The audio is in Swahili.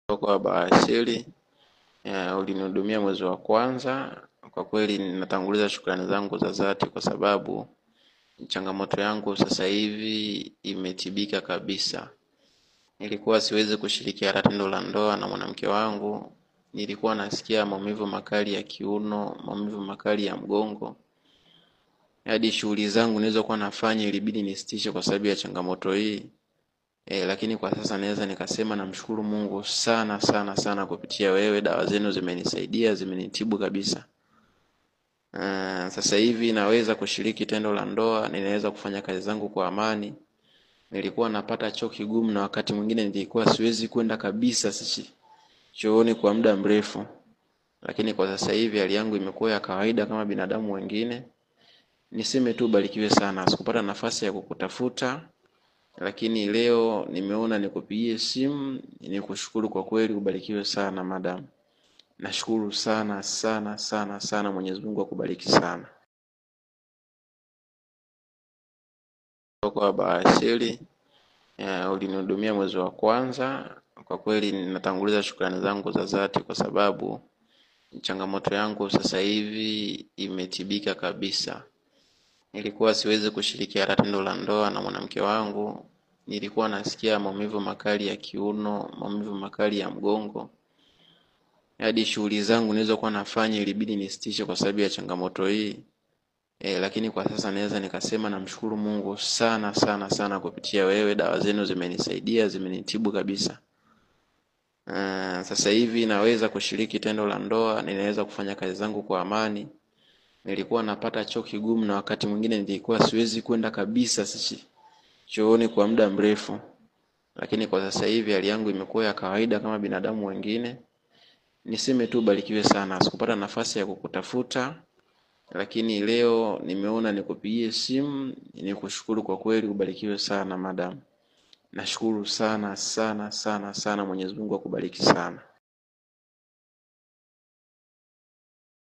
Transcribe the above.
Kwa Bawasiri ulinihudumia mwezi wa kwanza. Kwa kweli ninatanguliza shukrani zangu za dhati kwa sababu changamoto yangu sasa hivi imetibika kabisa. Nilikuwa siwezi kushiriki hata tendo la ndoa na mwanamke wangu. Nilikuwa nasikia maumivu makali ya kiuno, maumivu makali ya mgongo. Hadi shughuli zangu nilizokuwa nafanya ilibidi nisitishe kwa sababu ya changamoto hii. Lakini kwa sasa naweza nikasema namshukuru Mungu sana sana sana kupitia wewe, dawa zenu zimenisaidia, zimenitibu kabisa. Sasa hivi naweza kushiriki tendo la ndoa, ninaweza kufanya kazi zangu kwa amani. Nilikuwa napata choo kigumu na wakati mwingine nilikuwa siwezi kwenda kabisa chooni kwa muda mrefu. Lakini kwa sasa hivi hali yangu imekuwa ya kawaida kama binadamu wengine. Niseme tu ubarikiwe sana, sikupata nafasi ya kukutafuta, lakini leo nimeona nikupigie simu nikushukuru kwa kweli, ubarikiwe sana madam. Nashukuru sana sana sana sana, Mwenyezi Mungu akubariki sana. Kwa Bawasiri ulinihudumia mwezi wa kwanza. Kwa kweli ninatanguliza shukrani zangu za dhati kwa sababu changamoto yangu sasa hivi imetibika kabisa. Nilikuwa siwezi kushiriki hata tendo la ndoa na mwanamke wangu. Nilikuwa nasikia maumivu makali ya kiuno, maumivu makali ya mgongo. Hadi shughuli zangu nilizokuwa nafanya ilibidi nisitishe kwa sababu ya changamoto hii. Lakini kwa sasa naweza nikasema namshukuru Mungu sana sana sana kupitia wewe, dawa zenu zimenisaidia, zimenitibu kabisa. Sasa hivi naweza kushiriki tendo la ndoa, ninaweza kufanya kazi zangu kwa amani. Nilikuwa napata choo kigumu na wakati mwingine nilikuwa siwezi kwenda kabisa chooni kwa muda mrefu. Lakini kwa sasa hivi hali yangu imekuwa ya kawaida kama binadamu wengine. Niseme tu ubarikiwe sana, sikupata nafasi ya kukutafuta, lakini leo nimeona nikupigie simu nikushukuru kwa kweli, ubarikiwe sana madam. Nashukuru sana sana sana sana, Mwenyezi Mungu akubariki sana.